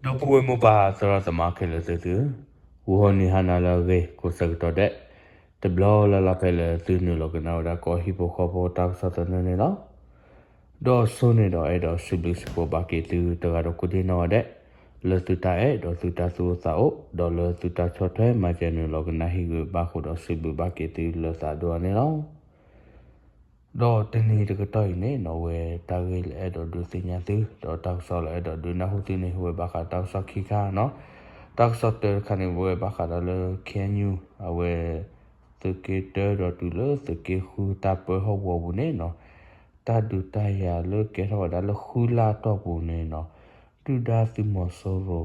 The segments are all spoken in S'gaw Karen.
ဒီပုၢ်ဝဲၢ်မိၢ်ပၢ်သရၣ်သမါခဲလၢာ်သ့ၣ်သု, ဂီၤဟါနံၤဟါနၤလၢအဂ့ၤ ကိးဆၢကတီၢ်ဒဲး တဘျီလၢ်လၢ်ဖဲလၢသုနုာ်လီၤကနၣ်ဝဲဒၣ်ကီၢ်ဟံၣ်ဖိဃီဖိတၢ်ကစီၣ်သနၢၣ်န့ၣ်လီၤ. ဒီးအဆိန့ၣ်ဒီးအဲၣ်ဒိးစံးဘျုးစံးဖှိၣ်ဘၣ်က့ၤသုတဂၤဒီးကိးဒံနီၢ်ဂၤဒဲး, လၢသုတၢ်အဲၣ်ဒီးသုတၢ်သူၣ်အိၣ်သးအိၣ် ဒီးလၢသုတၢ်ဆီၣ်ထွဲမၤစၢၤနုာ်လီၤကနၣ်ဟံၣ်ဂ့ၤဘၣ်ဃိဒီးစံးဘျုးဘၣ်က့ၤသုလၢသးဒိၣ်အါန့ၣ်လီၤ. ဒီးတနံၤတကတီၢ်အံၤန့ၣ်နီၣ် အဝဲတၢ်ဂ့ၢ်လၢအဲၣ်ဒိးဒုးသ့ၣ်ညါသု ဒီးတၢ်ကစီၣ်လၢအဲၣ်ဒိးဒုးနၢ်ဟူသုန့ၣ် ဝဲဘၣ်ဃးတၢ်ကစီၣ်ခံခါနီၣ်. တၢ်ကစီၣ်တၢတခါန့ၣ် ဝဲဘၣ်ဃးဒီးလၢ ခ့ၣ်အဲၣ်ယူၣ် အဝဲ သုးက့တၢဒီးတုၤလၢသုးက့ဃုတၢ်ပၢဟီၣ်ကဝီၤပူၤန့ၣ်နီၣ် တၢ်ဒုးတၢ်ယၤလၢကဲထီၣ်ဝဲဒၣ်လၢဃုလါတီၢ်ပူၤန့ၣ်နီၣ် ဒုၣ်ဒါသုးမီၤစိရိၤ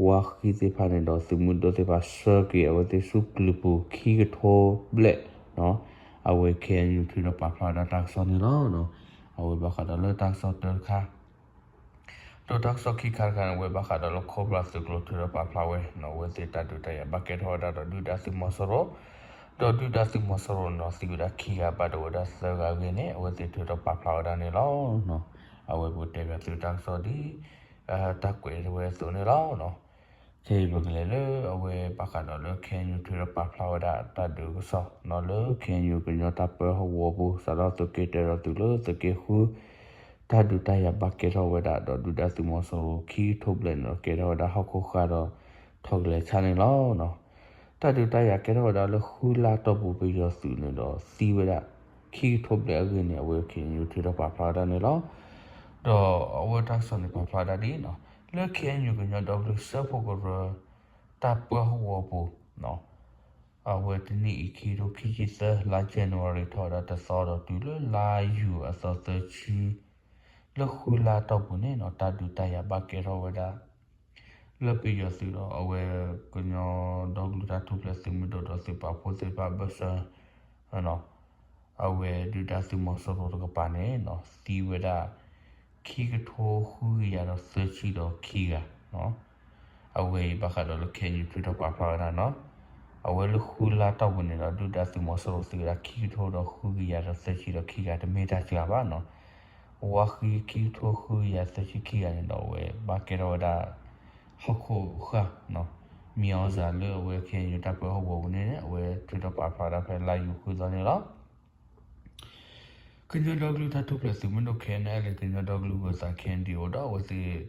ဝါဃံသ့ၣ်တဖၣ်န့ၣ်ဒီးသုးမုၢ်ဒိၣ်သ့ၣ်တဖၣ် ဆှၢက့ၤအဝဲသ့ၣ်ဆူပျုၤပူၤခံကထိဘျဲၣ်နီၣ်. အဝဲ ခ့ၣ်အဲၣ်ယူၣ် ထုးဒီးပာ်ဖျါဝဲဒၣ်တၢ်ကစီၣ်န့ၣ်လီၤ. အဝဲဘၣ်ဃးဒီးလၢတၢ်ကစီၣ်တၢတခါ ဒီးတၢ်ကစီၣ်ခံခါတခါန့ၣ် အဝဲဘၣ်ဃးဒီးလၢ Cobra သုးကျိၤထုးဒီးပာ်ဖျါဝဲနီၣ် အဝဲသ့ၣ်တၢ်ဒုးတၢ်ယၤဘၣ်ကဲထီၣ်ဝဲဒၣ်ဒီးဒုၣ်ဒါသုးမီၤစိရိၤ ဒီးဒုၣ်ဒါသုးမီၤစိရိၤန့ၣ်ဒီးသံဝဲဒၣ်ခံဂၤ ဘၣ်ဒိဝဲဒၣ်သၢဂၤအဂ့ၢ်န့ၣ် အဝဲသ့ၣ်ထုးဒီးပာ်ဖျါဝဲဒၣ်န့ၣ်လီၤ. အဝဲပတဲဘၣ်သုတၢ်ကစီၣ်ဒ် တၢ်ကွဲးဝဲအသိးန့ၣ်လီၤ. ခဲအံၤပကလဲၤလၢအဝဲဘၣ်ဃးဒီးလၢ ခ့ၣ်အဲၣ်ယူၣ် ထုးဒီးပာ်ဖျါဝဲဒၣ်တၢ်ဒုးကစီၣ်နီၣ် လၢ ခ့ၣ်အဲၣ်ယူၣ် ကညီတၢ်ပၢဟီၣ်ကဝီၤပူၤ စးထီၣ်သုးက့တၢဒီးတုၤလၢသုးက့ဃု တၢ်ဒုးတၢ်ယၤဘၣ်ကဲထီၣ်ဝဲဒၣ်ဒီးဒုၣ်ဒါသုးမီၤစိရိၤခံကထိဘျဲၣ်န့ၣ်ဒီးကဲထီၣ်ဝဲဒၣ်ဟီၣ်ခိၣ်ဃၢ်ဒီး ထီၣ်ကလဲၤဆါန့ၣ်လီၤ. တၢ်ဒုးတၢ်ယၤကဲထီၣ်ဝဲဒၣ်လၢဃုလါတီၢ်ပူၤပယီၤသုးန့ၣ်ဒီးသံဝဲဒၣ် ခံကထိဘျဲၣ်အဂ့ၢ်န့ၣ် အဝဲ ခ့ၣ်အဲၣ်ယူၣ် ထုးဒီးပာ်ဖျါဝဲဒၣ်န့ၣ်လီၤ. ဒီးအဝဲတၢ်ကစီၣ်န့ၣ်ပာ်ဖျါဝဲဒၣ်ဒ်နီၣ် လၢ ခ့ၣ်အဲၣ်ယူၣ် ကညီဒီကလုာ်စၢဖှိၣ်ကရၢ တၢ်ပၢဟီၣ်ကဝီၤပူၤနီၣ် အဝဲတနံၣ်အံၤ ခံကထိခံဆံသၢ လါ January ထီၣ်ဝဲဒၣ်တသီဒီးတုၤလၢလါယူၤအသီသၢဆံ လၢဃုလါတီၢ်ပူၤန့ၣ်နီၣ် တၢ်ဒုးတၢ်ယၤဘၣ်ကဲထီၣ်ဝဲဒၣ် လၢပယီၤသုးဒီးအဝဲ ကညီဒီကလုာ်တၢ်ထူၣ်ဖျဲးသုးမုၢ်ဒိၣ်ဒီးသုးပာ်ဖှိၣ်သ့ၣ်တဖၣ်အဘၢၣ်စၢၤ အဝဲဒုၣ်ဒါသုးမီၤစိရိၤတကပၤန့ၣ်နီၣ် သံဝဲဒၣ် ခံကထိဃုကယၤဒီးသၢဆံဒီးခံဂၤနီၣ်. အဝဲအံၤဘၣ်ဃးဒီးလၢ ခ့ၣ်အဲၣ်ယူၣ် ထုးဒီးပာ်ဖျါဝဲဒၣ်နီၣ် အဝဲလၢဃုလါတီၢ်ပူၤန့ၣ်ဒီး ဒုၣ်ဒါသုးမီၤစိရိၤသံဝဲဒၣ် ခံကထိဒီးဃုကယၤဒီးသၢဆံဒီးခံဂၤ တမ့ၢ်တၢ်စှၤဘၣ်နီၣ်. ဝါဃံ ခံကထိဃုကယၤသၢဆံခံဂၤန့ၣ်ဒီး အဝဲဘၣ်ကဲထီၣ်ဝဲဒၣ် ဟီၣ်ခိၣ်ဃၢ်နီၣ် မံၤအီစၢ်လၢအဝဲ ခ့ၣ်အဲၣ်ယူၣ် တၢ်ပၢဟီၣ်ကဝီၤပူၤန့ၣ် အဝဲထုးဒီးပာ်ဖျါဝဲဒၣ်ဖဲလါယူၤဃုသီန့ၣ်လီၤ. ကညီဒီကလုာ်တၢ်ထူၣ်ဖျဲးသုးမုၢ်ဒိၣ် ခဲအံၤန့ၣ် လၢကညီဒီကလုာ်ဂၢၤသး ခဲအံၤန့ၣ် အိၣ်ဒီးအဝဲသ့ၣ်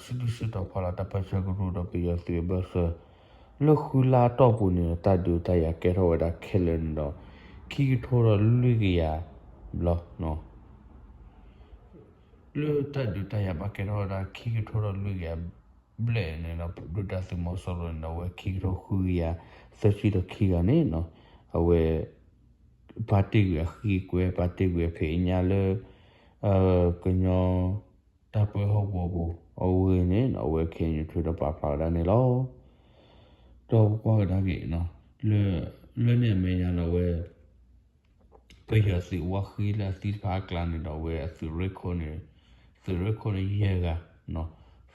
စုဒုၣ်စုတီၤဖီလာ်တၢ်ပၢဆှၢကရူၢ်ဒီးပယီၤသုးအဘၢၣ်စၢၤ လၢဃုလါတီၢ်ပူၤန့ၣ် တၢ်ဒုးတၢ်ယၤကဲထီၣ်ဝဲဒၣ်ခဲလၢာ်န့ၣ်ဒီး ခံကထိဒီးလွံၢ်ကယၤဘျီ လၢတၢ်ဒုးတၢ်ယၤဘၣ်ကဲထီၣ်ဝဲဒၣ် ခံကထိဒီးလွံၢ်ကယၤဘျဲၣ်န့ၣ်ဒီး ဒုၣ်ဒါသုးမီၤစိရိၤန့ၣ်ဒီး အဝဲခံကထိဃုကယၤသၢဆံဒီးခံဂၤန့ၣ်နီၣ် အဝဲ ပာ်တ့ၢ်ကွံာ်အဃံအကွဲ ပာ်တ့ၢ်ကွံာ်အဖံးအညၣ်လၢ ကညီတၢ်ပၢဟီၣ်ကဝီၤပူၤအဂ့ၢ်န့ၣ် အဝဲ ခ့ၣ်အဲၣ်ယူၣ် ထုးဒီးပာ်ဖျါဝဲဒၣ်န့ၣ်လီၤ. ဒီးပကွၢ်ကဒါက့ၤ လၢ လၢန့ၣ်အမဲာ်ညါန့ၣ် အဝဲ ပယီၤသုးဝါဃံလၢအသံတဖၣ်အကျါန့ၣ်ဒီး အဝဲအသုးရ့ၣ်ခိၣ်န့ၣ် သုးရ့ၣ်ခိၣ်န့ၣ်ယဲၢ်ဂၤ,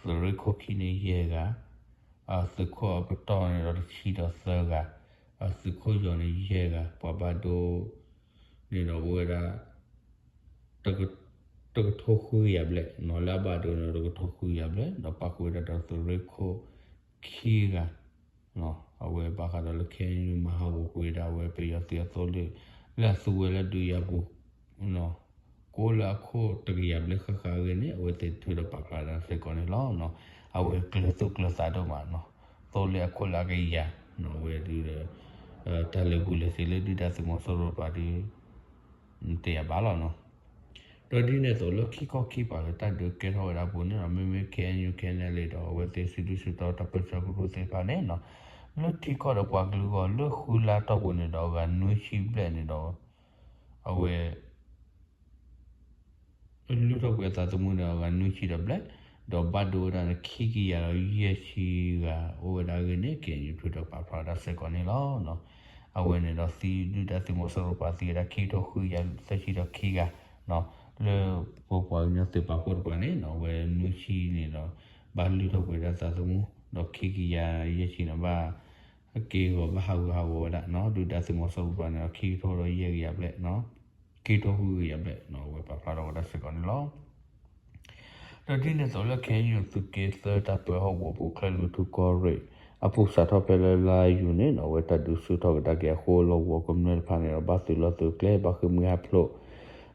သုးရ့ၣ်ခိၣ်ခံန့ၣ်ယဲၢ်ဂၤ, အသုးခိၣ်အပတီၢ်န့ၣ်ဒီးတဆံဒီးသၢဂၤ, အသုးခိၣ်ယီၤန့ၣ်ယဲၢ်ဂၤ, ပှၤဘၣ်ဒိ န့ၣ်ဒီးအိၣ်ဝဲဒၣ် တကထိဃုကယၤဘျဲၣ်, လၢအဘၣ်ဒိန့ၣ်ဒီးတကထိဃုကယၤဘျဲၣ်, ဒီးပာ်ဃုာ်ဝဲဒၣ်ဒီးသုးရ့ၣ်ခိၣ်ခံဂၤ, အဝဲဘၣ်ဃးဒီးလၢ ခ့ၣ်အဲၣ်ယူၣ် မၤဟးဂီၤကွံာ်ဝဲဒၣ်အဝဲပယီၤသုးအသိလ့ၣ် လၢအသူဝဲလၢဒုးယၤပူၤ ကိးလၢအခိၣ်တကယၤဘျဲၣ်ဃၣ်ဃၣ်အဂ့ၢ်န့ၣ် အဝဲသ့ၣ်ထုးဒီးပာ်ဖျါဝဲဒၣ်စ့ၢ်ကီးန့ၣ်လီၤ. အဝဲကျၢၤသူၣ်ကျၢၤသးဒိၣ်မးနီၣ်, သိလ့ၣ်အခိၣ်လၢအကယၤ, အဝဲဒုးဒီး တၢ်လဲၤဘူးလဲၤသ့လၢဒုၣ်ဒါသုးမီၤစိရိၤတကပၤဒီး တယာ်ဘၣ်လီၤနီၣ်. ဒီးဒ်န့ၣ်အသိးလၢခံခီခံပၤလၢတၢ်ဒုးကဲထီၣ်ဝဲဒၣ်အပူၤန့ၣ်နီၣ်, မ့မ့ၢ် ခ့ၣ်အဲၣ်ယူၣ် ခ့ၣ်အဲၣ်ယူၣ် ဒီးအဝဲသ့ၣ်စုဒုၣ်စုတီၤတၢ်ပၢဆှၢကရူၢ်သ့ၣ်တဖၣ်န့ၣ်နီၣ်, လၢထံကီၢ်ဒီးပှၤကလုာ်အဂီၢ်လၢဃုလါတီၢ်ပူၤန့ၣ်ဒီးအဂၤနွံဆံဘျဲၣ်န့ၣ်ဒီး အဝဲ လုၢ်ထီၣ်ကွံာ်အသးသမူန့ၣ် အဂၤနွံဆံဒီးဘျဲၣ်, ဒီးဘၣ်ဒိဝဲဒၣ်န့ၣ်ခံကယၤဒီးယဲၢ်ဆံဂၤအိၣ်ဝဲဒၣ်အဂ့ၢ်န့ၣ် ခ့ၣ်အဲၣ်ယူၣ် ထုးဒီးပာ်ဖျါဝဲဒၣ်စ့ၢ်ကီးန့ၣ်လီၤ. အဝဲန့ၣ်ဒီးသံဒုၣ်ဒါသုးမီၤစိရိၤပှၤသံဝဲဒၣ်ခံကထိဃုကယၤသၢဆံဒီးခံဂၤ, လၢပပှၤကညီသုးပာ်ဖှိၣ်တပၤန့ၣ် အဝဲနွံဆံန့ၣ်ဒီး ဘၣ်လုၢ်ထီၣ်ကွံာ်ဝဲဒၣ်သးသမူ, ဒီးခံကယၤယဲၢ်ဆံန့ၣ်ဘၣ် က့ၤဂီၤဘၣ်ဟးဂူာ်ဟးဂီၤဝဲဒၣ်နီၣ်, ဒုၣ်ဒါသုးမီၤစိရိၤပှၤန့ၣ်ဒီး ခံကထိဒီးယဲၢ်ကယၤဘျဲၣ်, ခံကထိဃုကယၤဘျဲၣ် အဝဲပာ်ဖျါထီၣ်ဝဲဒၣ်စ့ၢ်ကီးန့ၣ်လီၤ. ဒီးဒ်န့ၣ်အသိးလၢ ခဲအံၤ သုးက့သၢတၢ်ပၢဟီၣ်ကဝီၤပူၤ ချၢၣ်လွံၢ်ထူၣ်ကီၢ်ရ့ၣ်အပူၤ စးထီၣ်ဖဲလၢလါယူၤန့ၣ်နီၤ အဝဲတၢ်ဒုးဆူၣ်ထီၣ်ကဒါက့ၤအဃိ လီၢ်ကဝီၤကမျၢၢ်တဖၣ်န့ၣ်ဒီး ဘၣ်သုးလီၢ်သုးကျဲ ဘၣ်ဃ့ၢ်မှံဟးဖျိး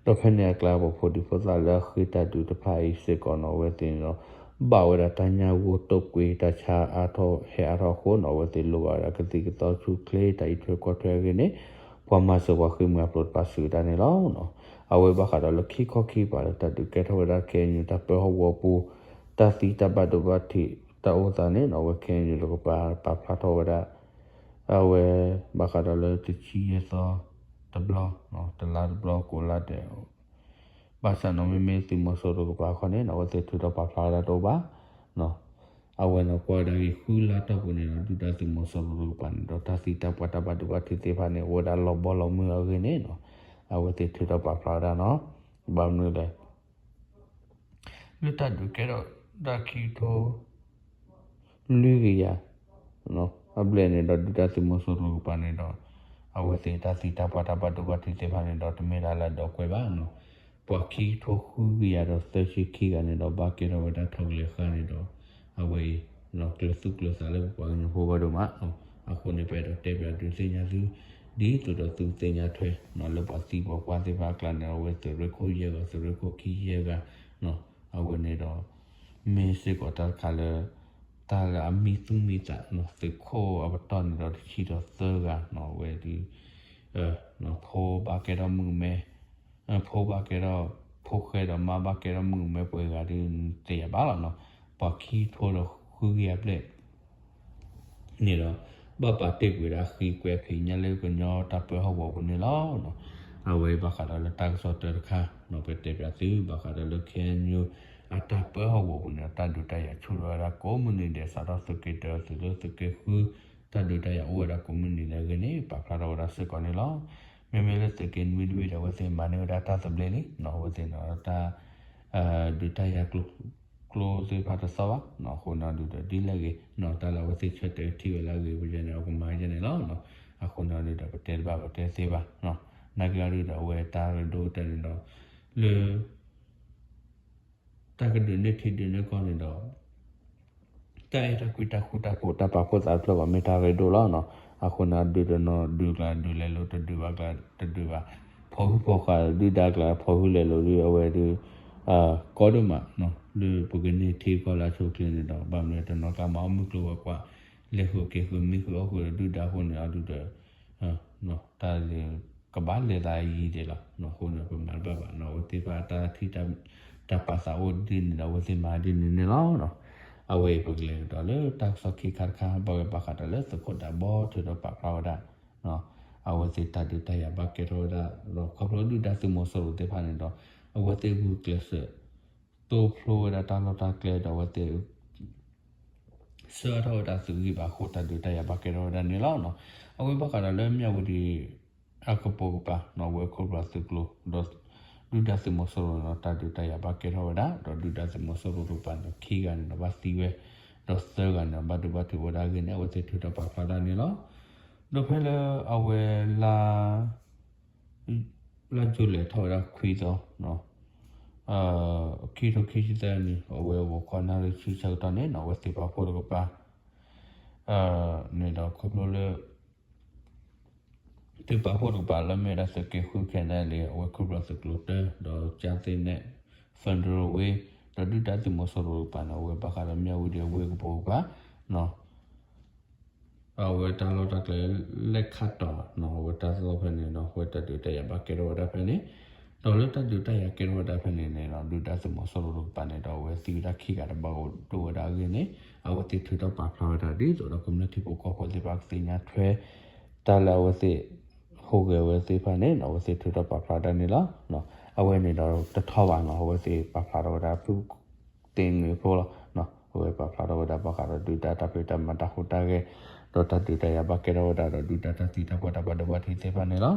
ဒီးဖဲန့ၣ်အကျါ ပှၤဖိဒံဖိသၣ်လၢအဃ့ၢ်တၢ်ဒုးတဖၣ်အံၤစ့ၢ်ကီးနီၤ အဝဲသ့ၣ်န့ၣ်ဒီး ဘၣ်ဝဲဒၣ်တၢ်ညၣ်ဂိၢ်တိာ်ကွံာ် တၢ်ဆါအါထီၣ်ဟဲအါထီၣ်အဃိနီၤ အဝဲသ့ၣ်လိၣ်ဘၣ်ဝဲဒၣ်ကသံၣ်ကသီဆူၣ်ချ့ တၢ်အံးထွဲကွၢ်ထွဲအဂ့ၢ်န့ၣ် ပှၤမၤစၢၤပှၤဃ့ၢ်မှံဟးဖျိးတဖၣ်စံးဝဲဒၣ်န့ၣ်လီၤ. အဝဲဘၣ်ဃးဒီးလၢခံခီခံကပၤလၢတၢ်ဒုးကဲထီၣ်ဝဲဒၣ် ခဲအံၤ တၢ်ပၢဟီၣ်ကဝီၤပူၤ တၢ်သံတၢ်ဘၣ်ဒိဘၣ်ထံးတၢ်အိၣ်သးန့ၣ်နီၤ အဝဲ ခဲအံၤ တကပၤပာ်ဖျါထီၣ်ဝဲဒၣ် အဝဲ ဘၣ်ဃးဒီးလၢတဆံယဲၢ်သီတဘျီ တလါတဘျီ ကိးလါဒဲး ဘၣ်ဆၣ်နီၤ မ့မ့ၢ်သုးမီၤစိရိၤတကပၤခီန့ၣ်နီၤ အဝဲသ့ၣ်ထုးထီၣ်ပာ်ဖျါဝဲဒၣ်တအိၣ်ဘၣ်နီၤ အဝဲန့ၣ်ကွၢ်ဝဲဒၣ်ဂ့ၢ်ဃုလါတီၢ်ပူၤန့ၣ်ဒီး ဒုၣ်ဒါသုးမီၤစိရိၤတကပၤန့ၣ်ဒီး တၢ်သံတၢ်ပှၢ်တၢ်ဘၣ်ဒိဘၣ်ထံးသ့ၣ်တဖၣ်န့ၣ် အိၣ်ဝဲဒၣ်လီၤဘီလီၤမုၢ်အဂ့ၢ်န့ၣ်နီၤ အဝဲသ့ၣ်ထုးထီၣ်ပာ်ဖျါဝဲဒၣ်နီၤ ဘၣ်မနုၤလဲၣ် လၢတၢ်ဒုးကဲထီၣ်ဒၣ်ခံကထိ လွံၢ်ကယၤ အဘျဲၣ်န့ၣ်ဒီး ဒုၣ်ဒါသုးမီၤစိရိၤတကပၤန့ၣ်ဒီး အဝဲသ့ၣ်တၢ်သံတၢ်ပှၢ်တၢ်ဘၣ်ဒိဘၣ်ထံးသ့ၣ်တဖၣ်န့ၣ်ဒီး တမ့ၢ်ဒၣ်လၢအဒီးကွဲးဘၣ်နီၤ ပှၤခံကထိဃုကယၤဒီးသၢဆံခံဂၤန့ၣ်ဒီး ဘၣ်ကဲထီၣ်ဝဲဒၣ်ထီၣ်ကလဲၤဃာ်န့ၣ်ဒီး အဝဲအံၤ ကျဲၤသူၣ်ကျဲၤသးလၢပပှၤကညီဖိဘၣ်ဒိၣ်မး အဃိန့ၣ် ပအဲၣ်ဒိးတဲပၠးဒုးသ့ၣ်ညါသု ဒ်သိးဒီးသုသ့ၣ်ညါထွဲ လၢပှၤသံပှၤပှၢ်သ့ၣ်တဖၣ်အကျါန့ၣ် အဝဲသုးရ့ၣ်ခိၣ်ယဲၢ်ဂၤ သုးရ့ၣ်ခိၣ်ခံယဲၢ်ဂၤ အဝဲန့ၣ်ဒီး မ့ၢ်စ့ၢ်ကီးတၢ်တခါလၢ တၢ်လၢအမံသူၣ်မံသး သုးခိၣ်အပတီၢ်န့ၣ်ဒီးတဆံဒီးသၢဂၤနီၤ အဝဲဒုး ဖိဘၣ်ကဲထီၣ်မုၣ်ကမဲ ဖိဘၣ်ကဲထီၣ် ဖိဃဲဒီးမါဘၣ်ကဲထီၣ်မုၣ်ကမဲပှဲၤဂၤဒုး သ့ၣ်ညါဘၣ်လီၤနီၤ ပှၤခံကထိဒီးဃုကယၤဘျဲၣ် န့ၣ်ဒီး ဘၣ်ပာ်တ့ၢ်ကွံာ်ဝဲဒၣ်ဃံကွဲးဖံးညါလၢကညီတၢ်ပၢဟီၣ်ကဝီၤပူၤန့ၣ်လီၤ. အဝဲဘၣ်ဃးဒီးလၢတၢ်ကစီၣ်တၢတခါ ပတဲပၠးသု ဘၣ်ဃးဒီးလၢ ခဲအံၤ အတၢ်ပၢဟီၣ်ကဝီၤပူၤန့ၣ် တၢ်ဒုးတၢ်ယၤဆူၣ်ထီၣ်ဝဲဒၣ်ကိးမုၢ်နံၤဒဲး စးထီၣ်သုးက့တၢ သုးလၢသုးက့ဃု တၢ်ဒုးတၢ်ယၤအိၣ်ဝဲဒၣ်ကိးမုၢ်နံၤဒဲးအဂ့ၢ်န့ၣ် ပာ်ဖျါထီၣ်ဝဲဒၣ်စ့ၢ်ကီးန့ၣ်လီၤ. မ့မ့ၢ်လၢသုးက့နွံတဘ့ၣ်ဒီး အဝဲသ့ၣ်မၤန့ၢ်ဝဲဒၣ်တၢ်သဘျ့လံနီၤ အဝဲသ့ၣ်န့ၣ်တၢ် ဒုးတၢ်ယၤကျိ ကျိသ့ၣ်တဖၣ်တသီၣ်ဘၣ်နီၤ အဃိန့ၣ်ဒုးဒီးဒ်လဲၣ်ဂ့ၤနီၤ တၢ်လၢအဝဲသ့ၣ်ဆၢတဲာ်ထံၣ်ဝဲလၢအဂ့ၤဝဲယဲန့ၣ် အကမၤယဲန့ၣ်လီၤ. အဃိန့ၣ်ဒုးဒီးပတဲတဘၣ်ပတဲသ့ဘၣ်နီၤ နာ်က့အီၤဒုးဒီးအဝဲတၢ်ရ့ဒိၣ်ကတၢၢ်န့ၣ်ဒီး လၢ တၢ်ကဒုးန့ၢ်ထံဒုးန့ၢ်ကီၢ်န့ၣ်ဒီး တၢ်အဲၣ်တၢ်ကွံတၢ်ဃူတၢ်ဖိးတၢ်ပာ်ဖှိၣ်သးတဖျၢၣ်ဘၣ်မ့ၢ်တၢ်ရ့ဒိၣ်လီၤနီၤ. အဃိန့ၣ်ဒုးဒီးနီၤ ဒုးကျါဒုးလဲၤလိာ်တဒုးဘၣ်ကျါ တဒုးဘၣ် ဖီၣ်ဟုၣ်ဖီၣ်ဃာ်ဒုၣ်ဒါကျါ ဖီၣ်ဟုၣ်လဲၤလိာ်ဒုး အဝဲဒုး ကီဒိၣ်မးနီၤ လၢပကန့ၢ်ထံကီၢ်လၢအဆိအချ့န့ၣ်ဒီး ဘၣ်မနုၤတနီၤကျါမၤအီၣ်မုၢ်ကျိၤဝဲၤကွာ် လဲၤဃုာ်က့ၤဃုာ်မံဃုာ်အီၣ်ဃုာ်ဒီးဒုၣ်ဒါအဃိန့ၣ်အီၤဒုးဒီး တၢ်ကဘၣ်လဲၤသးယံၤဒဲးလီၤ. အဃိန့ၣ် ပမၤတဘၣ်ဘၣ်နီၤ အဝဲသ့ၣ်တဖၣ်တၢ်ထံၣ် တၢ်ပာ်သးအိၣ်ဒ်န့ၣ်ဒီး အဝဲသ့ၣ်မၤဒ်န့ၣ်န့ၣ်လီၤ. အဝဲအံၤပကလဲၤကဒီးလၢတၢ်ကစီၣ်ခံခါတခါ ဘၣ်ဝဲဘၣ်ဃးဒီးလၢသုးခိၣ်ဒးဘီထုးထီၣ်ပာ်ဖျါဝဲဒၣ် အဝဲသ့ၣ်တၢ်ဒုးတၢ်ယၤဘၣ်ကဲထီၣ်ဝဲဒၣ် ဒီးခီဖျိဒုၣ်ဒါသုးမီၤစိရိၤသ့ၣ်တဖၣ်န့ၣ်ဒီး အဝဲသ့ၣ်ဂုာ်ကျဲးစၢး သိဖျိဝဲဒၣ်တၢ်လီၢ်တၢ်ကျဲဒီးအဝဲသ့ၣ် ဆှၢထီၣ်ဝဲဒၣ်သုးဂံၢ်ဘါအဃိ တၢ်ဒုးတၢ်ယၤဘၣ်ကဲထီၣ်ဝဲဒၣ်န့ၣ်လီၤ. အဝဲဘၣ်ဃးဒီးလၢမၠၣ်ဝတံၤ အကပိာ်ကပၤနီၤ အဝဲခိၣ်ဖျီသုးကျိၤ ဒီးဒုၣ်ဒါသုးမီၤစိရိၤန့ၣ်ဒီး တၢ်ဒုးတၢ်ယၤဘၣ်ကဲထီၣ်ဝဲဒၣ် ဒီးဒုၣ်ဒါသုးမီၤစိရိၤတကပၤန့ၣ်ဒီး ခံဂၤန့ၣ်ဒီးဘၣ်သံဝဲ ဒီးသၢဂၤန့ၣ်ဒီးဘၣ်ဒိဘၣ်ထံးဝဲဒၣ်အဂ့ၢ်န့ၣ် အဝဲသ့ၣ်ထုးထီၣ်ပာ်ဖျါဒၣ်န့ၣ်လီၤ. ဒီးဖဲလၢအဝဲလါ လါယူၤလဲၤထီၣ်ဝဲဒၣ်ခွံသီ ခံကထိခံဆံသၢနံၣ် အဝဲဂီၤခီနၣ်ရံၣ်ဆံဆၢကတီၢ်န့ၣ်နီၤ အဝဲသုးပာ်ဖှိၣ်တကပၤ န့ၣ်ဒီးခီဖျိလၢ သုးပာ်ဖှိၣ်တကပၤလၢမ့ၢ်ဝဲဒၣ်သုးက့ဃု ခဲနၣ်လံ အဝဲခိၣ်ဖျီသုးကျိၤတၢ ဒီးကၠၣ်သ့ၣ်နဲၣ် Federal Wing ဒီးဒုၣ်ဒါသုးမီၤစိရိၤတကပၤန့ၣ် အဝဲဘၣ်ဃးဒီးမၠၣ်ဝတံၤအဝ့ၢ်ကပိာ်ကပၤ အဝဲတၢ်လီၢ်တၢ်ကျဲလဲၣ်ခၣ်တီၤ အဝဲတၢ်သိၣ်ဖဲန့ၣ်ဒီး အဝဲတၢ်ဒုးတၢ်ယၤဘၣ်ကဲထီၣ်ဝဲဒၣ်ဖဲန့ၣ်, ဒီးလၢတၢ်ဒုးတၢ်ယၤကဲထီၣ်ဝဲဒၣ်ဖဲန့ၣ်န့ၣ်ဒီး ဒုၣ်ဒါသုးမီၤစိရိၤတကပၤန့ၣ်ဒီး အဝဲသံဝဲဒၣ်ခံဂၤဒီးဘၣ်ဒိဝဲဒၣ်အဂ့ၢ်န့ၣ် အဝဲသ့ၣ်ထုးထီၣ်ပာ်ဖျါဝဲဒၣ်ဒ်သိးဒီး ကမျၢၢ်ထံဖိကီၢ်ဖိသ့ၣ်တဖၣ်ကသ့ၣ်ညါထွဲ တၢ်လၢအဝဲသ့ၣ် ဟူးဂဲၤဝဲသ့ၣ်တဖၣ်န့ၣ် အဝဲသ့ၣ်ထုးထီၣ်ပာ်ဖျါဝဲဒၣ်န့ၣ်လီၤ. အဝဲန့ၣ်ဒီးတထီဘၣ်နီၤ အဝဲသ့ၣ်ပာ်ဖျါထီၣ်ဝဲဒၣ် သ့ၣ်ငွေဖိလီၤ. အဝဲပာ်ဖျါထီၣ်ဝဲဒၣ်ဘၣ်ဃးဒီးဒုၣ်ဒါတၢ်ဖံးတၢ်မၤတၢ်ဟူးတၢ်ဂဲၤ ဒီးတၢ်ဒုးတၢ်ယၤဘၣ်ကဲထီၣ်ဝဲဒၣ်ဒီးဒုၣ်ဒါတၢ်သံတၢ်ပှၢ်တၢ်ဘၣ်ဒိဘၣ်ထံးသ့ၣ်တဖၣ်န့ၣ်လီၤ.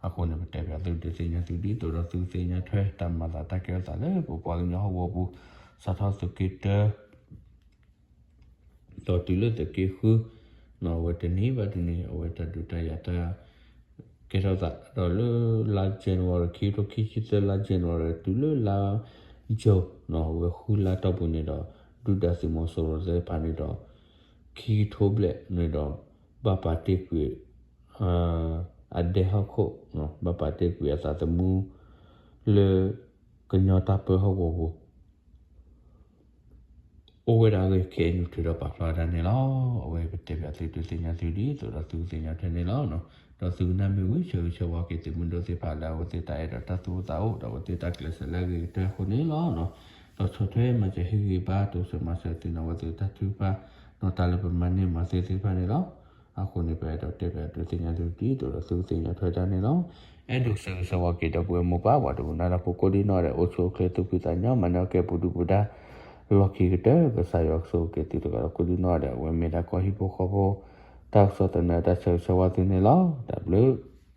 အဃိန့ၣ် ပတဲပၠးသုဒုးသ့ၣ်ညါသုဒ်သိးဒီးသုသ့ၣ်ညါထွဲတၢ်မၤသးတၢ်ကဲထီၣ်သးလၢပပှၤကညီဟီၣ်ကဝီၤပူၤ စးထီၣ်သုးက့တၢ ဒီးတုၤလၢသုးက့ဃု အဝဲတနံၤဘၣ်တနံၤ အဝဲတၢ်ဒုးတၢ်ယၤတၢ် ကဲထီၣ်သး ဒီးလၢလါ January ခံကထိခံဆံသၢ လါ January တုၤလၢလါ ကၠိ အဝဲဃုလါတီၢ်ပူၤန့ၣ်ဒီး ဒုၣ်ဒါသုးမီၤစိရိၤသ့ၣ်တဖၣ်န့ၣ်ဒီး ခံကထိဘျဲၣ်န့ၣ်ဒီး ဘၣ်ပာ်တ့ၢ်ကွံာ် အဒဲဟီၣ်ခိၣ်, ဘၣ်ပာ်တ့ၢ်ကွံာ်အသးသမူ လၢကညီတၢ်ပၢဟီၣ်ကဝီၤပူၤ အိၣ်ဝဲဒၣ်အဂ့ၢ် ခဲအံၤ နုာ်ထုးဒီးပာ်ဖျါဝဲဒၣ်န့ၣ်လီၤ. အဝဲပတဲဘၣ်သုဒုးသ့ၣ်ညါသုဒ်သိးဒီးသုကသ့ၣ်ညါထွဲန့ၣ်လီၤ. ဒီးသုကနၣ်မ့ၢ်ဝံၤ ဆၢဂ့ၤဆၢဝါက့ၤသုးမုၢ်ဒိၣ်သ့ၣ်တဖၣ်လၢအဝဲသ့ၣ်တၢ်အဲၣ်ဒီးတၢ်သူၣ်အိၣ်သးအိၣ် ဒီးအဝဲသ့ၣ်တၢ်ကျဲးစၢးလၢအဂ့ၤကတၢၢ်အဃိန့ၣ်လီၤ. ဒီးဆီၣ်ထွဲမၤစၢၤဟ့ၣ်ဂံၢ်ဘါတိစၢၤမၤစၢၤသုန့ၣ် အဝဲသ့ၣ်တၢ်ထုကဖၣ် ဒီးတၢ်လၢပမၤန့ၢ်မၤသ့သ့ၣ်တဖၣ်န့ၣ်လီၤ. အဃိန့ၣ် ပအဲၣ်ဒိးတဲဘၣ်ဒုးသ့ၣ်ညါသုဒ်သိးဒီးသုကသ့ၣ်ညါထွဲတၢ်န့ၣ်လီၤ. အဲၣ်ဒိးဆၢဂ့ၤဆၢဝါက့ၤဒီပုၢ်ဝဲၢ်မိၢ်ပၢ် ပှၤဒိကနၣ်တၢ်ဖိကိးဒံနီၢ်ဒဲး အိၣ်ဆူၣ်အိၣ်ချ့သူၣ်ဖှံသးညီ မၤန့ၢ်အီၣ်ကဲပူၤဒုၣ်ပူၤဒါ လီၢ်ခံကတၢၢ် ကစၢ်ယွၤကဆိၣ်ဂ့ၤက့ၤသုတဂၤဒီးကိးဒံနီၢ်ဒဲး အဝဲမ့ၢ်ဒၣ်ကီၢ်ဟံၣ်ဖိဃီဖိ တၢ်ကစီၣ်သနၢၣ်တၢ်ဆၢဂ့ၤဆၢဝါသုန့ၣ်လီၤ. တၢ်ဘျုး